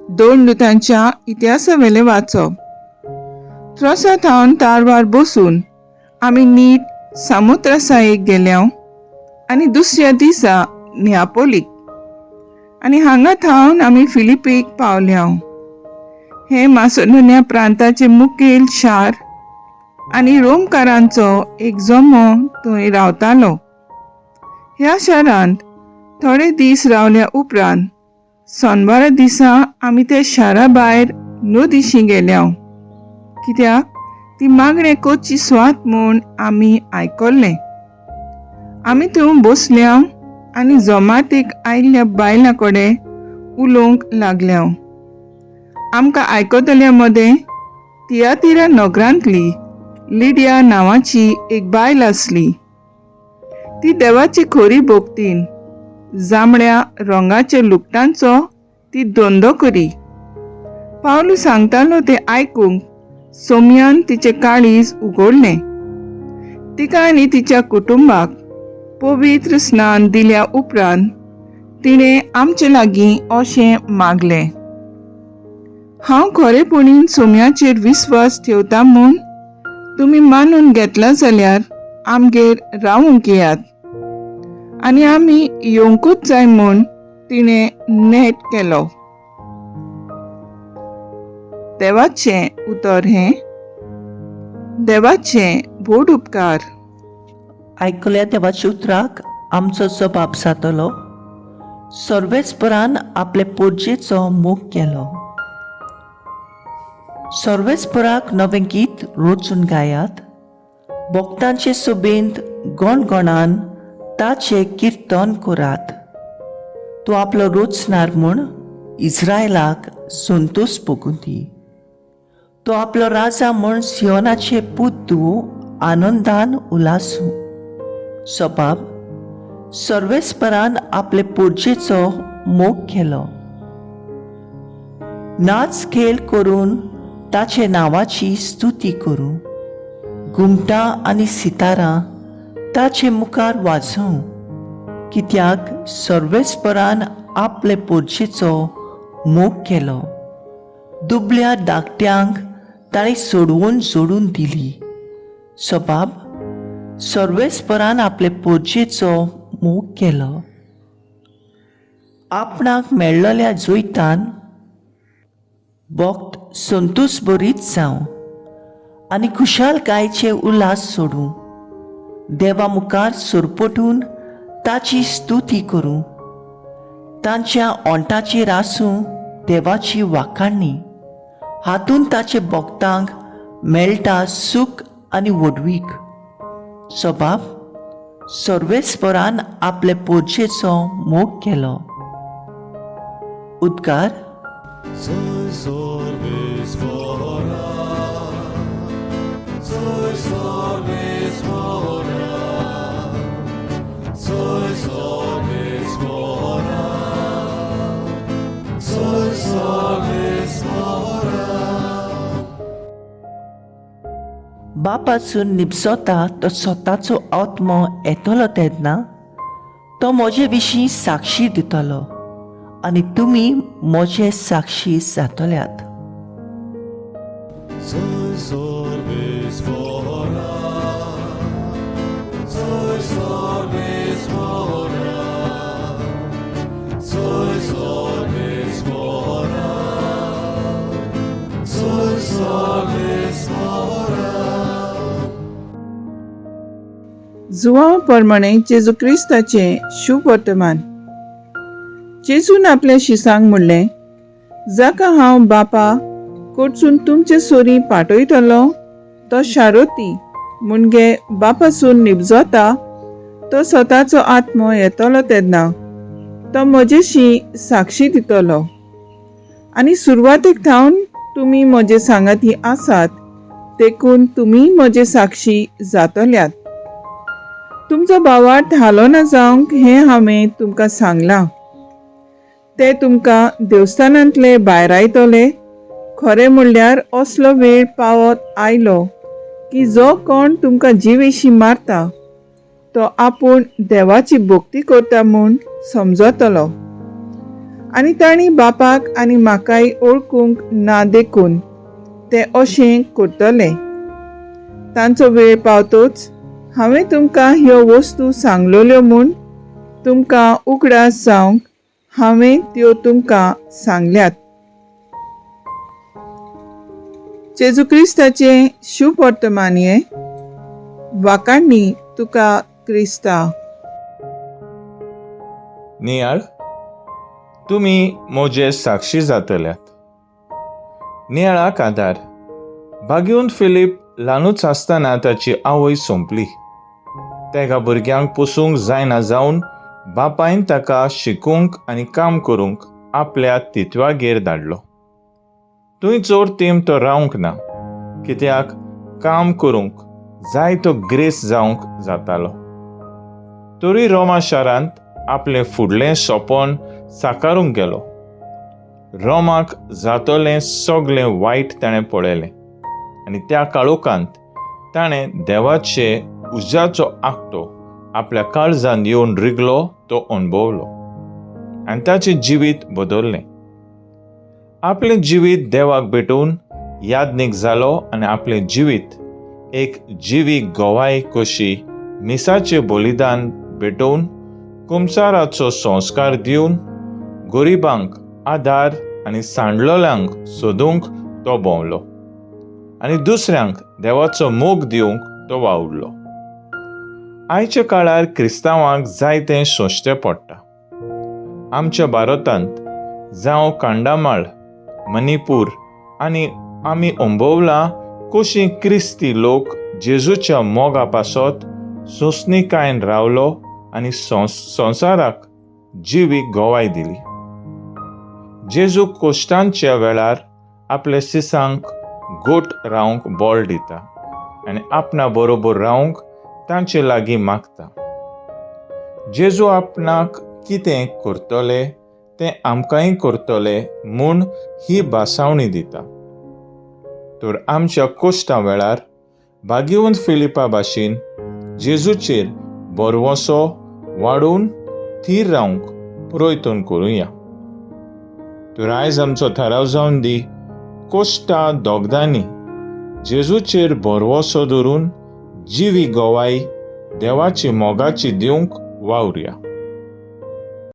दोन दुतांच्या इतिहासावेलें वाचप. त्रोसा थावन तारवार बसून आमी नीट सामुद्रासायेक गेल्याव आनी दुसऱ्या दिसा नियापोलीक आनी हांगा थावन आमी फिलिपीक पावल्याव. हें मासोडोनिया प्रांताचें मुखेल शार आनी रोमकारांचो एक जमो थंय रावतालो. ह्या शारांत थोडे दीस रावल्या उपरांत सोनवारा दिसा आमी त्या शारा भायर नदीशी गेल्याव, कित्याक ती मागणें करची सुवात म्हूण आमी आयकल्लें. आमी थंय बसल्याव आनी जमातीक आयिल्ल्या बायलां कडेन उलोवंक लागल्याव. आमकां आयकतल्या मदें तियातिरा नगरांतली लिडिया नांवाची एक बायल आसली. ती देवाची खरी भक्तीन जांबळ्या रंगाच्या लुगटांचो ती धंदो करी. पावलू सांगतालो तें आयकूंक सोमयान तिचें काळीज उगडलें. तिका आनी तिच्या कुटुंबाक पवित्र स्नान दिल्या उपरांत तिणें आमचे लागीं अशें मागलें, हांव खरेपणीन सोम्याचेर विस्वास ठेवता म्हूण तुमी मानून घेतला जाल्यार आमगेर रावूंक येयात. आनी आमी येवंकूच जाय म्हूण तिणें नेट केलो. देवाचें उतर हें. देवाचें व्हड उपकार. आयकल्या देवाच्या उतराक आमचो जबाब जातलो. सर्वेस्परान आपले पोरजेचो मोग केलो. सर्वेस्पराक नवें गीत रचून गायात, भक्तांचे सोबेंत गणगणान ताचें किर्तन करात. तो आपलो रोचणार म्हूण इस्रायलाक संतोश भोगूं दी. तो आपलो राजा म्हूण सियोनाचे पूत आनंदान उलासूं. सबाब सर्वेस्परान आपले पोरजेचो मोग केलो. नाच खेळ करून ताचे नांवाची स्तुती करूं. घुमटां आनी सितारां ताचे मुखार वाजोवं, कित्याक सर्वेस्परान आपले पोरजेचो मोग केलो. दुबल्या धाकट्यांक ताणें सोडवून जोडून दिली. सबाब सर्वेस्परान आपले पोरजेचो मोग केलो. आपणाक मेळ्ळल्या जैतान भक्त संतोश बरीच जावं आनी खुशालकायेचे उल्हास सोडूं. देवा मुखार सरपटून ताची स्तुती करूं. तांच्या ओंठाचेर आसूं देवाची वाखाणणी. हातून ताचे भक्तांक मेळटा सूख आनी व्हडवीक. सबाब सर्वेस्परान आपले पोरजेचो मोग केलो. उद्गार. Soy Sarvesvara, Soy Sarvesvara, Soy Sarvesvara. बापासून निपसता तो स्वताचो आत्मो येतलो तेन्ना तो म्हजे विशीं साक्षी दितलो आनी तुमी म्हजे साक्षी जातल्यात. Soy Sarvesvara, Soy Sarvesvara, Soy Sarvesvara, Soy Sarvesvara. Joao प्रमाणे जेजू क्रिस्ताचें शुभ वर्तमान. जेजून आपल्या शिसांक म्हणलें, जाका हांव बापा कडसून तुमचे सोरी पाठयतलो तो शारोती मुणगे बापासून निबजता तो स्वताचो आत्मो येतलो तेन्ना तो म्हजेशी साक्षी दितलो. आनी सुरवातेक थावन तुमी म्हजे सांगाती आसात देखून तुमी म्हजे साक्षी जातल्यात. तुमचो भावार्थ हालोना जावंक हें हांवें तुमकां सांगलां. ते तुमकां देवस्थानांतले भायरायतले. खरें म्हणल्यार असलो वेळ पावत आयलो की जो कोण तुमकां जिवेशी मारता तो आपूण देवाची भक्ती करता म्हूण समजतलो. आनी तांणी बापाक आनी म्हाकाय ओळखूंक ना देखून ते अशें करतले. तांचो वेळ पावतोच हांवें तुमकां ह्यो वस्तू सांगलोल्यो म्हूण तुमकां उगडास जावंक हांवें त्यो तुमकां सांगल्यात. जेजू क्रिस्ताचें शुभ वर्तमान हें. वाखाणणी तुका क्रिस्ता. नियाळ, तुमी म्हजे साक्षी जातल्यात. नियाळाक आदार. भाग्यवंत फिलीप ल्हानूच आसतना ताची आवय सोंपली. तेगा भुरग्यांक पोसूंक जायना जावन बापायन ताका शिकूंक आनी काम करूंक आपल्या तितवागेर धाडलो. थंय चड तेंप तो रावंक ना, कित्याक काम करूंक जाय तो ग्रेस जावंक जातालो. तरी रोमा शारांत आपलें फुडलें सपन साकारूंक गेलो. रोमाक जातलें सगलें वायट ताणें पळयलें आनी त्या काळोखांत ताणें देवाचे उज्याचो आकटो आपल्या काळजांत येवन रिगलो तो अणभवलो आनी ताचें जिवीत बदल्लें. आपलें जिवीत देवाक भेटोवन याज्ञीक जालो आनी आपलें जिवीत एक जिवी गवाय कशी मिसाचें बलिदान भेटोवन, कुमसाराचो संस्कार दिवन, गरिबांक आदार आनी सांडलोल्यांक सोदूंक तो भोंवलो आनी दुसऱ्यांक देवाचो मोग दिवंक तो वावुरलो. आयच्या काळार क्रिस्तांवांक जायतें सोंसचें पडटा. आमच्या भारतांत जावं कांडामाळ, मणिपूर आनी आमी अणभवलां कशी क्रिस्ती लोक जेजूच्या मोगा पासत सोंसणीकायेन रावलो आनी संवसाराक जिवी गवाय दिली. जेजू कोश्टांच्या वेळार आपल्या शिसांक गोट रावंक बळ दिता आनी आपणा बरोबर रावंक तांचे लागीं मागता. जेजू आपणाक कितें करतले तें आमकांय करतले म्हूण ही भासावणी दिता. तर आमच्या कोश्टां वेळार भाग्यवंत फिलिपा भाशेन जेजूचेर भरवंसो वाडोवन थीर रावंक प्रयत्न करुया. तर आयज आमचो थाराव जावन दी, कोश्टां दोगदांनी जेजूचेर भरवंसो धरून जिवी गवाय देवाची मोगाची दिवंक वावरुया.